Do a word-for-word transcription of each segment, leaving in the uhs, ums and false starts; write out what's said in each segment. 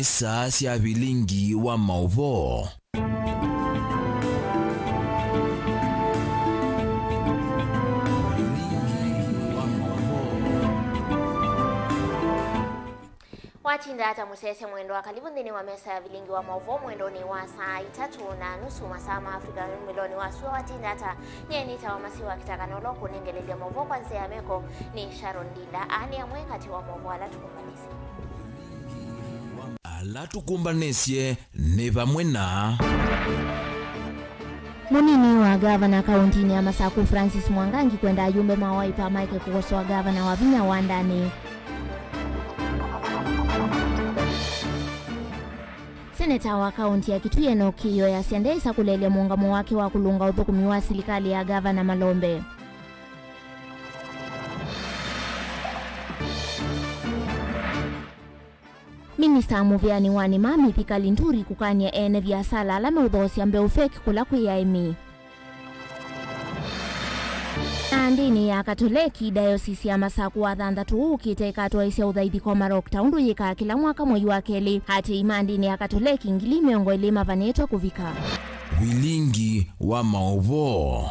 Saa sya vilingi wa maũvoo. Watinda ata mũsyaĩĩsya mwendwa? Karibu nthĩnĩ wa mesa ya vilingi wa maũvoo mwendonĩ wa saa itatũ na nusu masaa ma Afrika, mwĩlonĩ wa sua. Watinda ata? Nyie nĩtawa Masiwa Kĩtaka, na ũla ũkũnengelelya maũvoo kwa nzĩa ya meko nĩ Sharon Ndinda. Aa nĩ amwe katĩ wa maũvoo ala tũkũmbanĩsye. Ala tũkũmbanĩsye nĩ vamwe na. Mũnini wa ngavana kaũntinĩ ya Masakũ Francis Mwangangi kwenda ayumbe ma Wiper maeke kũkosoa ngavana Wavinya Wandani. Seneta wa kaũnti ya Kitui Enock Kĩio easya ndeĩsa kũleelya mũũngamo wake wa kũlũnga ũthũkũmi wa silikalĩ ya ngavana Malombe. Minista mũvĩanĩ wa nĩma Mithika Linturi kũkany'a ene viasala ala meũthoosya mbeũ fake kũla kwĩ aĩmi. Na ndĩnĩ ya Katoleki, Diocese ya Masakũ wa thanthatũ ũkĩte ĩkatwaĩsya ũthaithi kwa marokta ũndũ yĩkaa kĩla mwaka mwei wa kelĩ. Aatĩĩi ma ndĩnĩ ya Katoleki ngili mĩongo ĩlĩ mavanĩtwe kũvika. Vilingi wa maũvoo.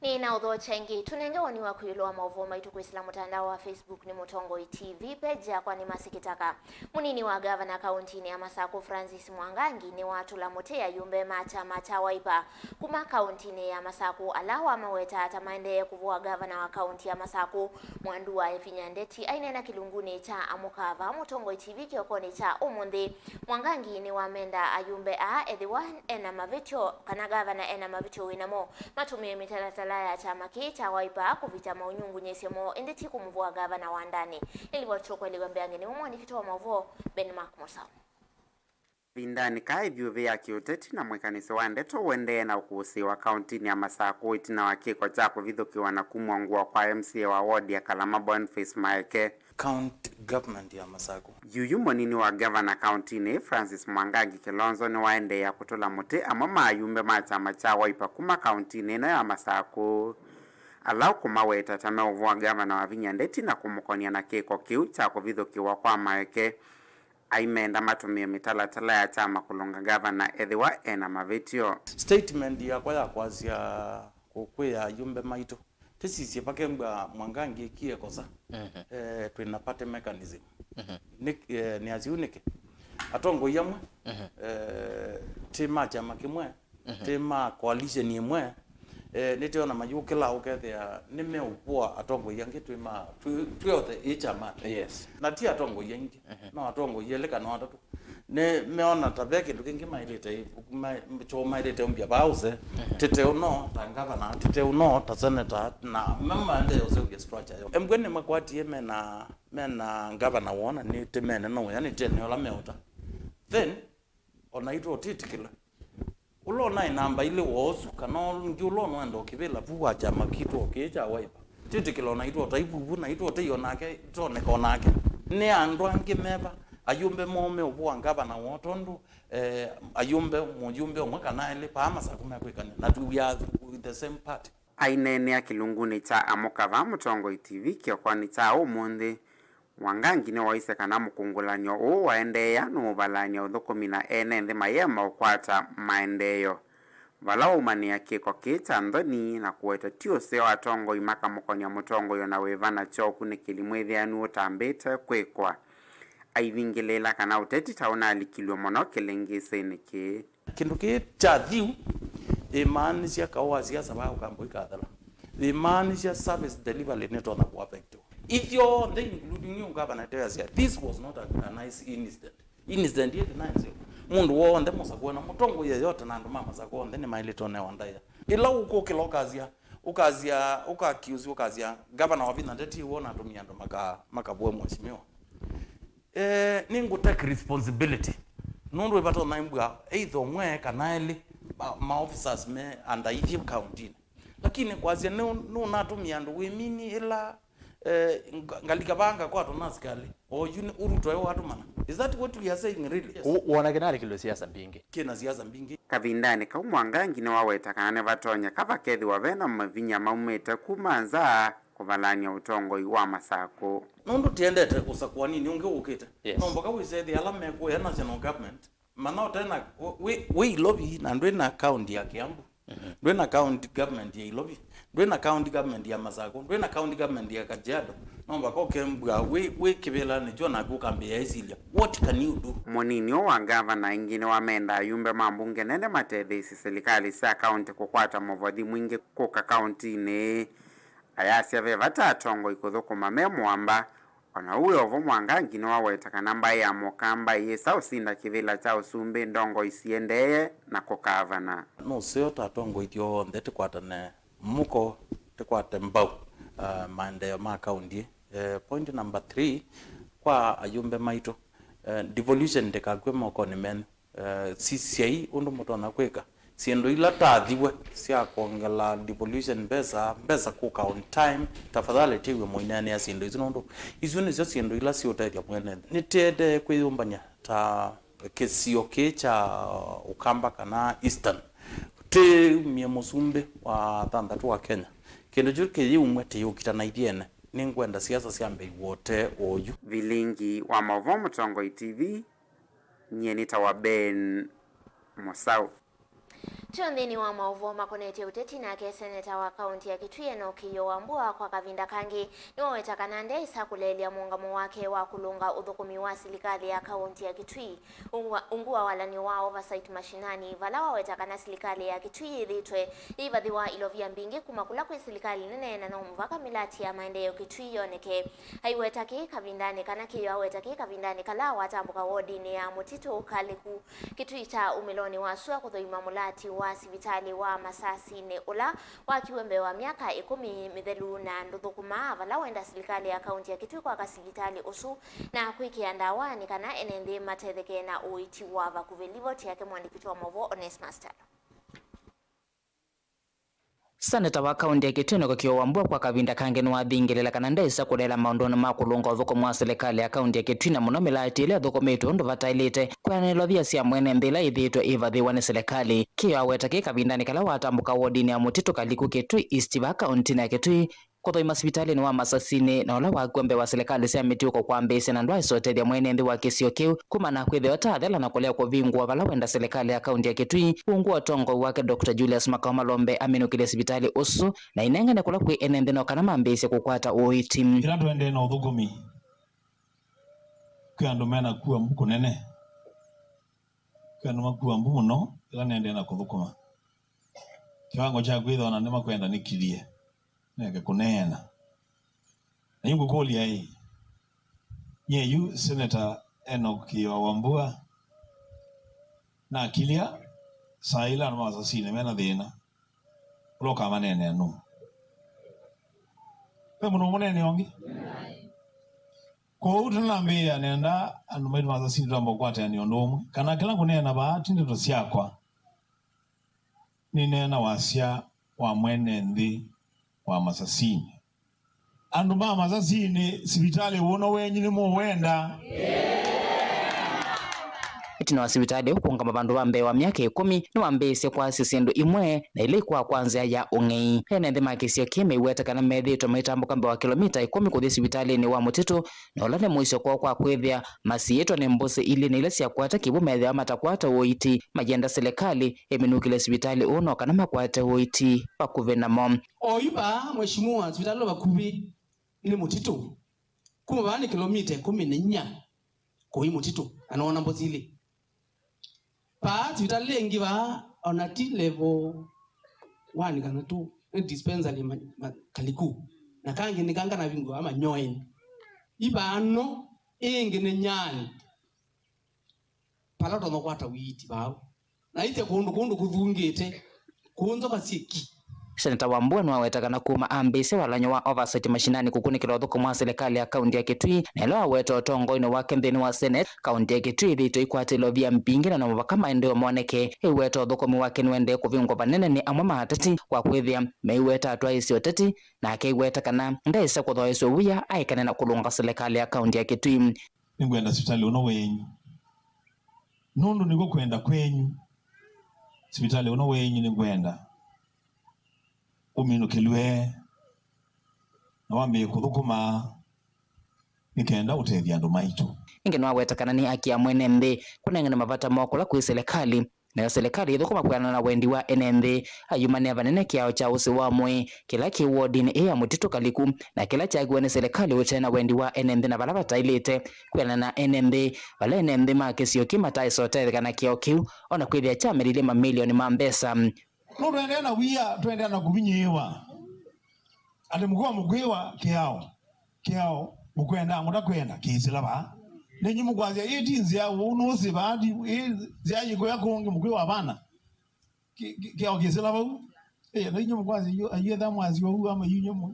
Nĩ na ũthokya ĩngĩ. Tũnenge woni waku ĩũlũ wa maũvoo maitũ kwĩsĩla mũtandao wa Facebook nĩ Mũtongoi T V, page yakwa nĩ Masi Kĩtaka. Mũnini wa ngavana kaũntinĩ ya Masakũ Francis Mwangangi nĩwatũla mũtĩ ayumbe ma kyama kya Wiper kuma kaũntinĩ ya Masakũ, ala wamawetaa ta maendee kũvũa ngavana wa kaũnti ya Masakũ Mwandu wa Ivinya Ndeti. Aineena kĩlungunĩ kya Amũka Vaa Mũtongoi T V kĩokonĩ kya ũmũnthĩ, Mwangangi nĩwamenda ayumbe aa, ethĩwa ena mavĩtyo kana ngavana ena mavĩtyo wĩ namo, matũmĩe mĩtalatala ya kyama kĩĩ kya Wiper kũvita maũnyungunyĩsyo moo, ĩndĩ ti kũmũvũa ngavana Wandani. Nĩ livoti tũkũelewa mbeange nĩwe mwandĩki witũ wa maũvoo, Ben Mark Mũsao. Ĩvindanĩ kaa, ĩvyũvĩ ya kĩũteti na mwĩkanĩsyo wa ndeto ũendee na ũkũsĩĩwa kaũntinĩ ya Masakũ ĩtina wa kĩko kya kũvithũkĩwa na kumw'a ngũa kwa M C A wa ward ya Kalama Boniface Maeke. County Government ya Masakũ. Yuyu mũnini wa ngavana kaũntinĩ ĩĩ Francis Mwangangi Kilonzo nĩwaendeea kũtũla mũtĩ amwe ma ayumbe ma kyama kya Wiper kuma kaũntinĩ ĩno ya Masakũ, ala ũkũmaweta ta meũvũa ngavana Wavinya Ndeti na kũmũkonia na kĩko kĩu kya kũvithũkĩwa kwa Maeke. Aimenda matũmĩe mĩtalatala ya kyama kũlũnga ngavana ethĩwa ena mavĩtyo. Statement yakwa ya kwasya kũkwĩa ayumbe maitũ, tĩsisye vakembwa Mwangangi ekie kosa. Mhm. Eh, twĩna party mechanism. Mhm. Nĩ, eh, nĩ asiu nĩkĩ? Atongoi amwe, mhm, eh, ti ma kyama kĩmwe, mhm, ti ma coalition ĩmwe, eh, nĩtwĩona mayũkĩla ũkethĩa nĩmeũvũa atongoi angĩ twĩ ma, twĩ, twĩ othe ĩ kyama. Yes. Na ti atongoi aingĩ, mhm, no atongoi elĩ kana atatũ. Nĩ meona ta ve kĩndũ kĩngĩ maĩlĩte, ma-, kyoo maĩlĩte ũmbya vaa ũse. Mhm. Tĩteũ no ta ngavana, tĩteũ no ta seneta, na me maendee ũseũvya structure yo. Embwe nĩmakwatie mena, mena ngavana woo na nĩ tĩmene no ya nĩ tene ũla meũta. Then, o naitũ tĩtĩkĩla. Ũla ũnaĩ namba ilĩ wa ũsu, kana ũngĩ ũla ũnwenda ũkĩvĩla vu wa kyama kitũ o kĩĩ kya Wiper, tĩtĩkĩla o naitũ o ta ivuvu, naitũ o tei o nake, toneka o nake. Nĩ andũ angĩ meva, ayumbe moo meũvũa ngavana woo, tondũ, eh, ayumbe, mũyumbe ũmwe kana elĩ vaa Masakũ mekwĩkany'a, na tu we are with the same party. Aineenea kĩlungunĩ kya Amũka Vaa Mũtongoi T V kĩokonĩ kya ũmũnthĩ, Mwangangi nĩwaisye kana mũkũngũlan'yo ũũ waendeea nũũvalany'a ũthũkũmi na ene nthĩ mayĩema ũkwata maendeeo, vala waumanĩa kĩko kĩĩ kya nthoni na kũweta ti ũseo atongoi makamũkonya mũtongoi o na wĩva na kyo ũkunĩkĩli mwĩthĩanu ũtambĩte kwĩkwa. Aivingĩlĩĩla kana ũteti ta ũnalikilw'e mũno kĩlĩngĩsĩnĩ kĩĩ. Kĩndũ kĩĩ kya thiu ĩmaanisya kaũ wa siasa vaa ũkambũi kathela. Ĩmaanisya service delivery nĩtonya kũaffectiwa. Ithyonthe, including you, ngavana, ĩteo yasya, this was not a, a nice incident. Incident ĩĩ ndĩnaĩ nzeo. Mũndũ w'onthe Mũsakũ na mũtongoi yeyote na andũ ma Masakũ onthe nĩmaĩlĩte ũnewa ndaĩa. Ĩla ũkũkĩla ũkasya, ũkasya, ũka accuse, ũkasya, ngavana Wavinya Ndeti w'o natũmie andũ maka-, makavũe mheshimiwa. Eh, nĩngũ take responsibility. Nũndũ ĩvatonya imbwa either ũmwe kana elĩ, ma, ma officers me under ithyĩ county-inĩ. Lakini kwasya nĩ, nũnatũmie andũ wĩmini ĩla, eh, nga-, ngalika vaa ngakwatwa na asikalĩ. O yu nĩ ũrutwa ĩ watũmana. Is that what we are saying really? Yes. Wo-, wona kĩnalikilwe siasa mbingĩ. Kĩna siasa mbingĩ. Kavindanĩ kau Mwangangi nĩwaweta kana nĩvatonyeka vakethĩwa vena mavinya maumĩte kuma nza kũvalany'a ũtongoi wa Masakũ. Nũndũ tiendete ũsakũani nĩ ũngĩ ũkĩte. Yes. No mboka wĩsethĩa ala mekũya national government, mana ũtena wĩ, wĩ Ilovi na ndwĩ na county ya Kiambu, mhm, ndwĩ na county government ya Ilovi, ndwĩ na county government ya Masakũ, ndwĩ na county government ya Kajiado, no mpaka ũkembua wĩ, wĩ kĩvĩlanĩ kyo naku ũkambĩĩa ĩsilya, what can you do? Mũnini ũũ wa ngavana aingĩ nĩwamenda ayumbe ma mbunge nene matetheesye silikalĩ sya kaunti kũkwata mũvothi mwingĩ kũka kauntinĩ ĩĩ. Ayasya ve vata atongoi kũthũkũma me mũamba. O na ũu wĩ o vo, Mwangangi nĩwaweta kana mbaĩ ya Mũkamba ĩyĩsa ũsinda kĩvĩla kya ũsumbĩ ndongoi siendee na kũkavana. Nũseo ta atongoi ithyonthe tũkwatane mũko, tũkwate mbau, ah, maendeeo ma kaunti. Eh, point number three, kwa ayumbe maitũ, eh, devolution ndĩkakw'e mokonĩ menyu. Eh, sisyai ũndũ mũtonya kwĩka. Syĩndũ ila tathiwe sya kwongela devolution mbesa, mbesa kũka on time, tafadhali tĩw'e mũineenea syĩndũ isu, nũndũ isu nĩsyo syĩndũ ila siũtethya mwene nthĩ. Nĩtĩendee kwĩyũmbany'a ta kĩsio kĩĩ kya Ũkamba kana Eastern. Tĩumie mũsumbĩ wa thanthatũ wa Kenya. Kĩndũ kyu kĩyĩumw'a tĩyũkita na ithyĩ ene. Nĩngwenda siasa syambe iwote ũyu. Vilingi wa maũvoo Mũtongoi T V. Nyie nĩtawa Ben Mũsaũ. Twĩ nthĩnĩ wa maũvoo makonetye ũteti, nake seneta wa kaunti ya Kitui Enock Kĩio Wambua kwa kavinda kangĩ nĩwaweta kana ndeĩsa kũleelya mũũngamo wake wa kũlũnga ũthũkũmi wa silikalĩ ya kaunti ya Kitui. Ungu wa, ungu wa walany'o wa oversight mashinani, vala waweta kana silikalĩ ya Kitui yĩthĩĩtwe yĩivathĩwa ilovia mbingĩ kuma kũla kwĩ silikalĩ nene, na no mũvaka mĩlati ya maendeeo Kitui yoneke. Aiweta kĩĩ kavindanĩ kana Kĩio aweta kĩĩ kavindanĩ kala watambũka wodinĩ ya Mũtitũ Kaliku, Kitui kya umĩlonĩ wa sua kũthũima mũlati wa sivitalĩ wa Masasinĩ ũla wakiwe mbee wa myaka ĩkũmi mĩthelu na ndũthũkũmaa, vala wenda silikalĩ ya kaunti ya Kitui kwaka sivitalĩ ũsu na kwĩkĩa ndawa nĩ kana ene nthĩ matetheke na ũiiti wa vakuvĩ. Livoti yake mwandĩki witũ wa maũvoo Onesmus Talo. Seneta wa kaunti ya Kitui Enock Kĩio Wambua kwa kavinda kangĩ nĩwathingĩlĩla kana ndeĩsa kũleela maũndũnĩ ma kũlũnga ũthũkũmi wa silikalĩ ya kaunti ya Kitui, na mũno mĩlaati ĩla ĩthũkũmĩtwe ũndũ vataĩlĩte, kwĩanĩlwa via sya mwene nthĩ ila ithĩĩtwe ivathĩwa nĩ silikalĩ. Kĩio aweta kĩĩ kavindanĩ kala watambũka wodinĩ ya Mũtitũ Kaliku Kitui East va kauntinĩ ya Kitui, kũthũima sivitalĩnĩ wa Masasinĩ, na ũla wakw'a mbee wa silikalĩ sya mĩtiũko kwambĩĩsya na ndwaĩsa ũtethya mwene nthĩ wa kĩsio kĩu, kumana na kwĩthĩwa ta athela na kũlea kũvingũa vala wenda silikalĩ ya kaunti ya Kitui, ungu wa ũtongoi wake Doctor Julius Makao Malombe, aminũkĩlye sivitalĩ ũsu na inengane kũla kwĩ ene nthĩ no kana mambĩĩsye kũkwata ũiiti. Ĩla tũendee na ũthũkũmi, kwĩ andũ mena kua mbu kũnene, kwĩ andũ makua mbu mũno ĩla nendee na kũthũkũma. Kĩwango kya kwĩthĩwa na nĩmakwenda nĩkĩthye, neke kũneena. Na yu ngũkũlya-ĩ, nyie yu Seneta Enock Kĩio Wambua nakilya saa ila andũ ma Masasinĩ mena thĩna, ũla ũkamaneenea nũũ? Ve mũndũ ũmũneenea ũngĩ? Kwoou tũnambĩĩa, nenda andũ maitũ ma Masasinĩ twamba kũkwatĩanĩa ũndũ ũmwe, kana kĩla ngũneena vaa ti ndeto syakwa, nĩneena wasya wa mwene nthĩ wa Masasinĩ. Andũ ma Masasinĩ, sivitalĩ ũno wenyu nĩmũwenda? Ĩtina wa sivitalĩ ũũ kũũngama vandũ va mbee wa myaka ĩkũmi, nĩwambĩĩisye kwasya syĩndũ imwe na ila ikwaa kwa nzĩa ya ũng'ei. Ene nthĩ ma kĩsio kĩĩ meiweta kana methĩĩtwe maitambũka mbee wa kĩlomita ĩkũmi kũthi sivitalĩnĩ wa Mũtitũ, na ũla nĩ mũisyo kwoo kwa kwĩthĩa masiĩtwe nĩ mbũsĩ ilĩ na ila syakwata kĩw'ũ methĩawa matakwata ũiiti, mayenda silikalĩ ĩminũkĩlye sivitalĩ ũũ no kana makwate ũiiti vakuvĩ namo. Oyu vaa, Mheshimiwa, sivitalĩ vakuvĩ nĩ Mũtitũ. Kuma vaa nĩ kĩlomita ĩkũmi na inya kũi Mũtitũ, na nĩwona mbũsĩ ilĩ. Vaa sivitalĩ ĩngĩ vaa, ona ti level one kana two, nĩ dispensary ma, ma, Kaliku. Na kangĩ nĩ kanga navingũa Manyoeni. Ivano, ĩngĩ nĩ Nyali. Vala ũtonya kwata ũiiti vau. Na ĩthe kũndũ, kũndũ kũthungĩte, kũũ nzoka syĩ ki. Seneta Wambua nĩwaweta kana kuma ambĩĩsya walany'o wa oversight mashinani kũkunĩkĩla ũthũkũmi wa silikalĩ ya kaunti ya Kitui, na ĩla waweta ũtongoinĩ wake nthĩnĩ wa Senate, kaunti ya Kitui ĩthĩĩtwe ĩikwatĩlwa via mbingĩ na no mũvaka maendeeo moneke. Ĩiweta ũthũkũmi wake nĩwendee kũvingwa vanene nĩ amwe ma ateti kwa kwĩthĩa meiweta atwaĩĩsye ũteti, na akeiweta kana ndaĩsa kũthoesya wia aekane na kũlũnga silikalĩ ya kaunti ya Kitui. Nĩngwenda sivitalĩ ũno wenyu. Nũndũ nĩkw'o kwenda kwenyu. Sivitalĩ ũno wenyu nĩngwenda ũminũkĩlw'e na wambĩĩe kũthũkũma nĩ kenda ũtethya andũ maitũ. Ĩngĩ nĩwaweta kana nĩ haki ya mwene nthĩ kũnengane mavata moo kũla kwĩ silikalĩ, nayo silikalĩ ĩthũkũma kwĩanana na wendi wa ene nthĩ. Ayumanĩa vanene kĩao kya ũsĩ wa mwĩĩ kĩla kĩ wodinĩ ĩĩ ya Mũtitũ Kaliku, na kĩla kyakiwe nĩ silikalĩ ũte na wendi wa ene nthĩ na vala vataĩlĩte kwĩanana na ene nthĩ, vala ene nthĩ ma kĩsio kĩu mataĩsa ũtetheka na kĩao kĩu, o na kwĩthĩa kyamĩlilye mamilioni ma mbesa. No tũendee na wia, tũendee na kũvinyĩĩwa. Atĩ mũkwĩwa mũkwĩwa kĩao, kĩao, mũkwenda, mũtakwenda, kĩsĩla vaa. Nenyu mũkwasya, "Ĩĩ ti nzĩa ũũ, nũsĩ vaa, ti, ĩĩ nzĩa yĩkũya kũngĩ, mũkwĩwa vana." Kĩ-, kĩ-, kĩao kĩsĩla vau. Ĩĩ, na inyu mũkwasya, "Yu, ayuetha mwasi wau ama yu nyamwe,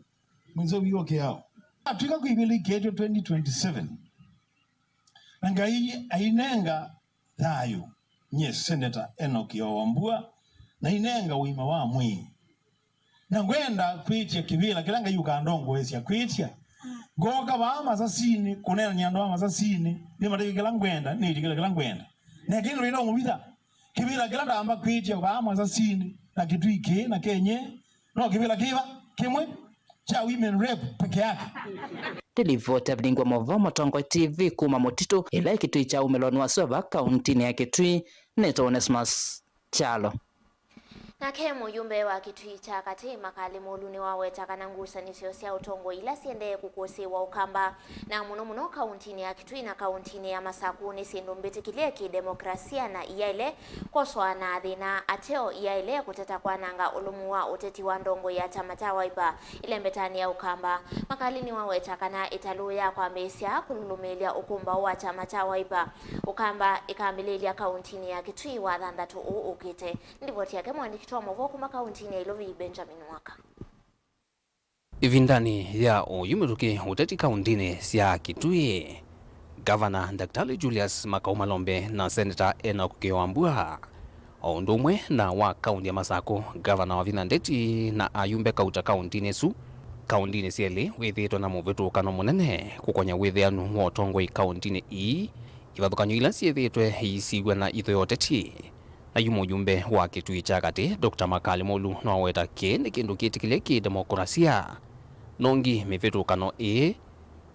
mwĩsĩ wio kĩao." Atwĩka kwĩvĩlĩkĩtwe twenty twenty-seven. Na Ngai ainenga thayũ, nyie Seneta Enock Wambua, na inenga ũima wa mwĩĩ. Na ngwenda kwĩtya kĩvĩla kĩla Ngai ũkandongoesya kwĩtya. Ngooka vaa Masasinĩ, kũneenany'a andũ a Masasinĩ, nĩmatavye kĩla ngwenda, nĩtye kĩla, kĩla ngwenda. Na kĩndũ ĩno ngũvitha, kĩvĩla kĩla ndamba kwĩtya vaa Masasinĩ, na Kĩtui kĩĩ, na Kenye, no kĩvĩla kĩva kĩmwe kya women rep peke yake. Ndilivoti ya Vilingwa Movoo Mũtongoi T V kuma Mũtitũ, ĩla ĩ Kĩtui kya umĩlonĩ wa Sova, kauntinĩ ya Kĩtui, nĩtawa Onesmus Kyalo. Nake mũyumbe wa Kĩtui kya Katĩ, Makali Mũlu, nĩwaweta kana ngusanĩsyo sya ũtongoi ila siendee kũkũsĩĩwa Ũkamba, na mũno mũno kauntinĩ ya Kĩtui na kauntinĩ ya Masaku, nĩ syĩndũ mbĩtĩkĩlye kĩdemokrasia na iyaĩle kwosoa na thĩna ateo iyaĩle kũteta kwananga ũlũmu wa ũteti wa ndongoi ya kyama kya Wiper ĩlembetanĩ ya Ũkamba. Makali nĩwaweta kana ĩtalũ ya kwambĩĩsya kũlũlũmĩĩlya ũkũmbaũ wa kyama kya Wiper Ũkamba ĩkambĩlĩĩlya kauntinĩ ya Kĩtui wa thanthatũ ũũ ũkĩte. Nĩ livoti yake mũandĩki wa maũvoo kuma kauntinĩ ya Ilovi, Benjamin Waka. Ĩvindanĩ ya oyu mĩtũkĩ ũteti kauntinĩ sya Kitui, Gavana Daktari Julius Makau Malombe na Seneta Enock Wambua, o ũndũ ũmwe na wa kaunti ya Masakũ, Gavana Wavinya Ndeti na ayumbe kauta kauntinĩ ĩsu, kauntinĩ syelĩ wĩthĩĩtwe na mũvĩtũkano mũnene kũkonya wĩthĩanu wa ũtongoi kauntinĩ ii, ivathũkany'o ila syĩthĩĩtwe iisiw'a na ithũ ya ũteti. Na yu mũjumbe wa Kitui kya Katĩ, Doctor Makali Molu, noweta kĩĩ nĩ kĩndũ kĩtĩkĩlye kĩ demokrasia. Nongi mĩvĩtũkano ĩĩ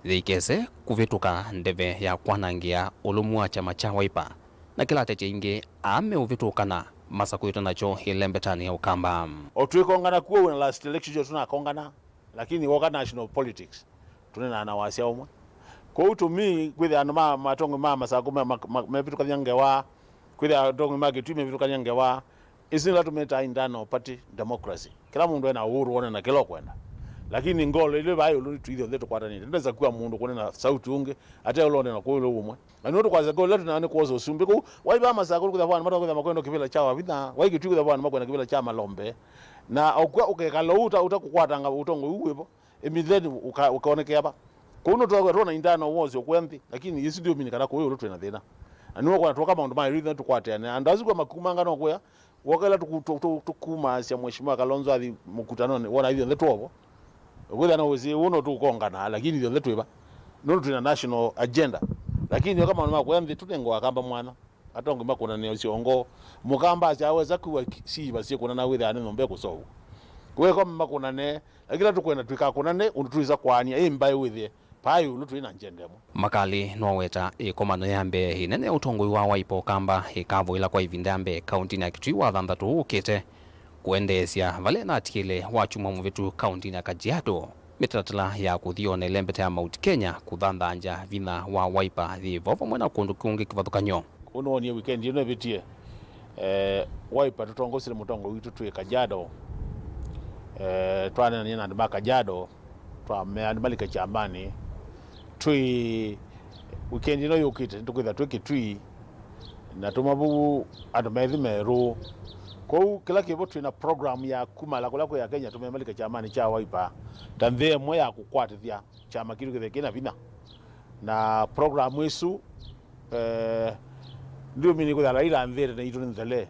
yĩikese kũvĩtũka ndeve ya kwanangĩa ũlũmu wa kyama kya Wiper, na kĩla ateti aingĩ aa meũvĩtũkana masakwĩtwe nakyo ĩlembetanĩ ya Ũkamba. O twĩkongana kuo na last election syo tũnakongana. Lakini woka national politics, tũneenaa na wasya ũmwe. Kwoou to me, kwĩthĩa andũ ma, matongoi ma Masakũ me, ma, ma, mevĩtũkany'a ngewa, kwĩthĩa atongoi ma Kitui mevĩtũkany'a ngewa, isu nĩla tũmĩtaa internal party democracy. Kĩla mũndũ ena ũhuru wone na kĩla ũkwenda. Lakini ngolo ĩlĩ vai ĩũlũ nĩ twĩ ithyonthe tũkwatanĩte. Ndesa kua mũndũ kũneena sauti ũngĩ, ate ũla ũneena kwa ũla ũmwe. Na nĩw'o tũkwasya kũla tũnaa nĩ kwosa ũsumbĩ kũu. Waiva Masakũ kwĩthĩa vana matonya kwenda kĩvĩla kya Wavinya, wai Kitui kwĩthĩa vana makwenda kĩvĩla kya Malombe. Na okw'a ũkekala ũu ũta-, ũtakũkwatanga ũtongoi ũu wĩvo, ĩmitheni ũka-, ũkaonekea va. Kũu nũtwaw'a twona internal wars ũkwĩa nthĩ, lakini ĩsu ndio mean kana kũu ĩũlũ twĩ na thĩna. Na nĩw'o kwona twoka maũndũ ma ĩrĩtho tũkwateane. Andũ asu kwa makumanga no kwĩa, Woka ĩla tũku-, tũ-, tũ-, tũkumaasya Mheshimiwa Kalonzo athi mũkutanonĩ, wona ithyonthe tw'ovo. Ũkwĩthĩa no wĩsĩ, ũũ no tũkongana, lakini ithyonthe twĩ va. Nũndũ twĩ na national agenda. Lakini oka maũndũ ma kũya nthĩ, tũnengwa Akamba mwanya. Atongoi makũnanĩa ũsyongo. Mũkamba asya awesa kuwa ki-, siiva syĩkũnana wĩthĩa nĩ nyũmba ĩkũseũvw'a. Kũweka makũnane, lakini ĩla tũkwenda tũikakũnane, ũndũ twĩsa kwaania, ĩ mbaĩ wĩthĩe. Vai ĩũlũ twĩ na agenda ĩmwe. Makali noweta ĩkomano ya mbee ĩnene ya ũtongoi wa Wiper Ũkamba ĩkavũĩla kwa ĩvinda ya mbee kauntinĩ ya Kitui wa thanthatũ ũkĩte, kũendeesya vala ĩnatikĩle wakyumwa mũvĩtu kauntinĩ ya Kajiado. Mĩtalatala ya kũthi ona ĩlembeta ya Mount Kenya kũthanthangya vinya wa Wiper yĩ vo vamwe na kũndũ kũngĩ kĩvathũkany'o. Kũu nĩwonie wikendi ĩno ĩvĩtie, eh, Wiper tũtongosile mũtongoi witũ twĩ Kajiado, eh, twaneenanie na andũ ma Kajiado, twamea andũ malike kyamanĩ. Twĩ wikendi ĩno yũkĩte, nĩtũkwĩtha twĩ Kitui, na tũma vau andũ methĩ merũ. Kwoou kĩla kĩvo twĩ na program ya kumala kũla kwĩ Akenya tũmea malike kyamanĩ kya Wiper, ta nthĩa ĩmwe ya kũkwatĩthya kyama kitũ kĩthĩe kĩna vinya. Na program ĩsu, eh, ndiũmini kwĩthĩa ila nthĩte naitũ nĩ nthele.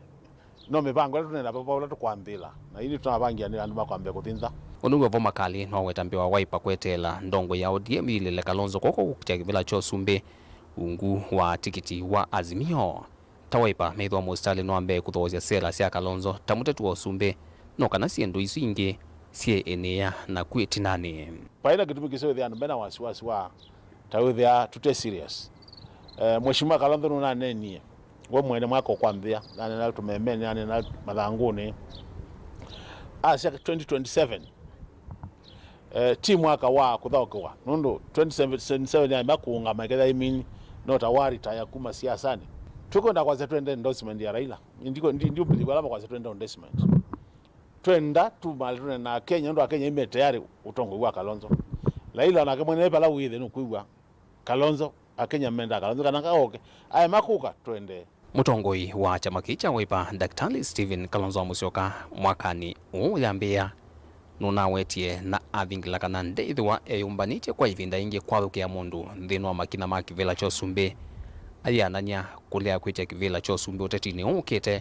No mĩvango ĩla tũnenda vava ũla tũkwambĩla, na ĩndĩ tũnavangia nĩ andũ makwambĩa kũthĩnza. Ũndũ wĩ vo Makali noweta mbee wa Wiper kweteela ndongoi ya O D M yĩlĩle Kalonzo kw'oko kũkitya kĩvĩla kya ũsumbĩ ungu wa tikiti wa Azimio. Ta Wiper methĩwa mũsitalĩ nĩwambĩĩe kũthoosya sela sya Kalonzo ta mũteti wa ũsumbĩ, no kana syĩndũ isu ingĩ syĩ ĩnĩa naku ĩtinanĩ. Vai na kĩtumi kĩseo wĩthĩa andũ mena wasiwasi wa ta wĩthĩa tũte serious. Eh, Mheshimiwa Kalonzo nũnaneenie we mwene mwaka ũkwambĩĩa, nanena tũmemeni, nanena mathangũnĩ, asya twenty twenty-seven eh, ti mwaka wa kũthaũkĩwa, nũndũ twenty seventy-seven yaema kũũngama ĩkethĩa ĩmini no ta waritaya kuma siasanĩ. Tũkwenda kwasya twende endorsement ya Raila. Ndiũmbĩlĩw'a ala makwasya twende endorsement. Twenda tumale tũne na Akenya, nũndũ Akenya ime tayari ũtongoi wa Kalonzo. Raila onake mwene vala wĩthe nũkwĩw'a Kalonzo, Akenya mendaa Kalonzo kana kaoke. Aema kũka, twende. Mũtongoi wa kyama kĩĩ kya Wiper, Daktari Stephen Kalonzo Musyoka, mwakanĩ ũũ yambĩĩa, nũnawetie na avingĩla kana ndeĩthĩwa eyũmbanĩtye kwa ĩvinda yĩngĩ kwathũkĩa mũndũ nthĩnĩ wa makina ma kĩvĩla kya ũsumbĩ. Ayĩanany'a kũlea kwĩtya kĩvĩla kya ũsumbĩ ũtetinĩ ũũ ũkĩte,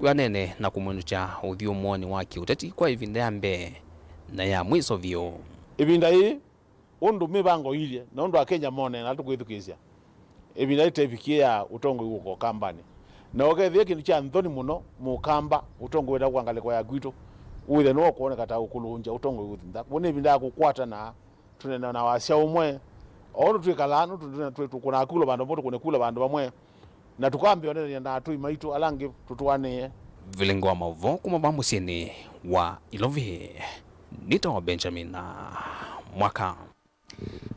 wĩanene na kũmwĩnũkya ũthyũ mũonĩ wa kĩũteti kwa ĩvinda ya mbee na ya mwĩso vyũ. Ĩvinda yĩĩ, ũndũ mĩvango iilye na ũndũ Akenya monee na tũkwĩthukĩĩsya, ĩvinda yĩtevikie ya ũtongoi wũka Ũkambanĩ. Na ũkethĩa kĩndũ kya nthoni mũno Mũkamba ũtongoi wĩtawa kwa ngalĩko ya kwitũ wĩthĩe nĩwe ũkwoneka ta ũkũlũngya ũtongoi ũthi nthĩ. Kwoou nĩ ĩvinda ya kũkwatana, tũneena na wasya ũmwe, o ũndũ twĩkalaa, nũndũ tũkũnaa kula vandũ vamwe, tũkũne kula vandũ vamwe, na tũkambĩa ũneenany'a na atũi maitũ ala angĩ tũtwaanĩe. Vilingi wa maũvoo kuma va mũsyĩnĩ wa Ilovi, nĩtawa Benjamin Mwaka.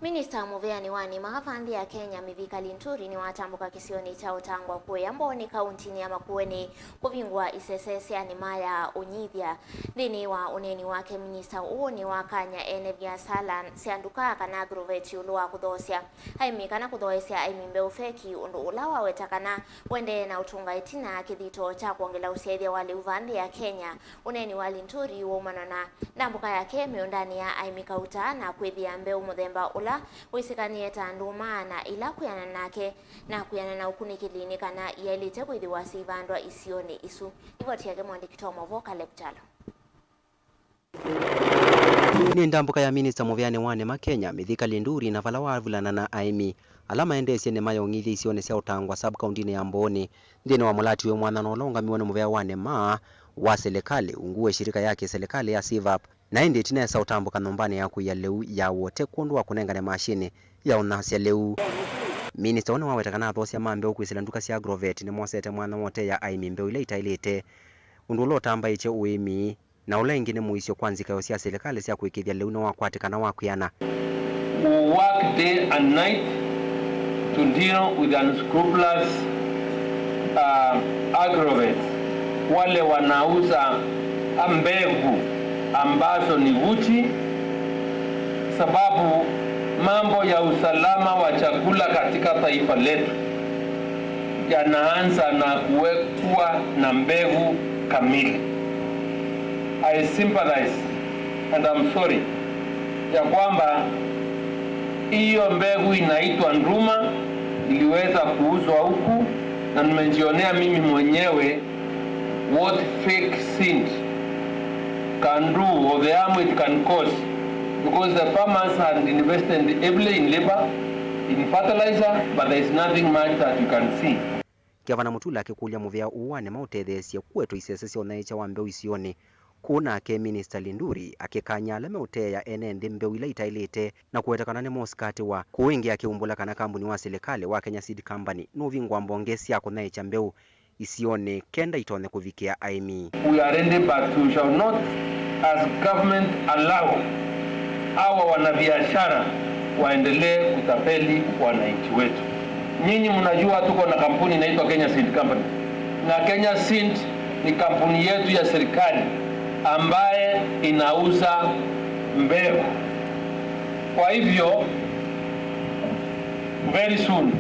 Minista mũveanĩ wa nĩma va nthĩ ya Kenya, Mithika Linturi, nĩwatambũka kĩsionĩ kya Ũtangwa kũya Mbooni, kauntinĩ ya Makueni, kũvingũa isese sya nĩma ya ũnyithya. Nthĩnĩ wa ũneeni wake, minista ũũ nĩwakany'a ene viasala sya nduka kana agrovet ĩũlũ wa kũthoosya aĩmi kana kũthoesya aĩmi mbeũ feki, ũndũ ũla waweta kana ũendee na ũtũnga ĩtina kĩthito kya kwongela ũsyaĩthya wa lĩu va nthĩ ya Kenya. Ũneeni wa Linturi waumana na ndambũka yake mĩũndanĩ ya aĩmi kauta na kwĩthĩa mbeũ mũthemba ũla wĩsĩkanĩe ta ndũma na ila kwĩanana nake na kwĩanana na ũkunĩkĩli nĩ kana iyaĩlĩte kwĩthĩwa syĩivandwa isionĩ isu. Livoti yake mwandĩki wa maũvoo Caleb Kyalo. Nĩ ndambũka ya minista mũveanĩ wa nĩma Kenya, Mithika Linturi, na vala wavulana na aĩmi ala maendeesye nĩma ya ũng'ithya isionĩ sya Ũtangwa sub-kauntinĩ ya Mbooni, nthĩnĩ wa mũlati wĩ mwanya na ũla ũngamiwe nĩ mũvea wa nĩma wa silikalĩ ungu wa ĩshirika ya kĩsilikalĩ ya SIVAP. Na ĩndĩ ĩtina esa ũtambũka nyũmbanĩ ya kũia lĩu ya Wote kwondũ wa kũnengane masinĩ ya ũnasya lĩu. Minista ũũ nĩwaweta kana athoosya ma mbeũ kwĩsĩla nduka sya Agrovet nĩmosete mwanya wa ũteea aĩmi mbeũ ila itaĩlĩte, ũndũ ũla ũtambaĩtye ũĩmi, na ũla ĩngĩ nĩ mũisyo kwa nzikayo sya silikalĩ sya kũĩkĩĩthya lĩu nĩwakwatĩkana wa kwĩana. Who work day and night to deal with unscrupulous, uh, agrovets, wale wanauza mbegu ambazo ni gushi, sababu mambo ya usalama wa chakula katika taifa letu yanaanza na kuwekwa na mbegu kamili. I sympathize and I'm sorry ya kwamba hiyo mbegu inaitwa nduma iliweza kuuzwa huku, na nimejionea mimi mwenyewe what fake seed can do or the harm it can cause, because the farmers had invested heavily in labor, in fertilizer, but there is nothing much that you can see. Gavana Mutula akĩkũlya mũvea ũũ wa nĩma ũtetheesye kũetwa isese sya ũnyaĩĩkya wa mbeũ isionĩ kũũ, nake Minista Linturi akĩkany'a ala meũteea ene nthĩ mbeũ ila itaĩlĩte na kũweta kana nĩmosikatĩwa, kũũ ĩngĩ akĩumbũla kana kambuni wa silikalĩ wa Kenya Seed Company nũvingũa mbonge sya kũnyaĩĩkya mbeũ isionĩ kenda itonye kũvikĩa aĩmi. We are ready, but we shall not, as government, allow hawa wanabiashara waendelee kutapeli wananchi wetu. Nyinyi mnajua tuko na kampuni inaitwa Kenya Seed Company. Na Kenya Seed ni kampuni yetu ya serikali ambaye inauza mbegu. Kwa hivyo, very soon,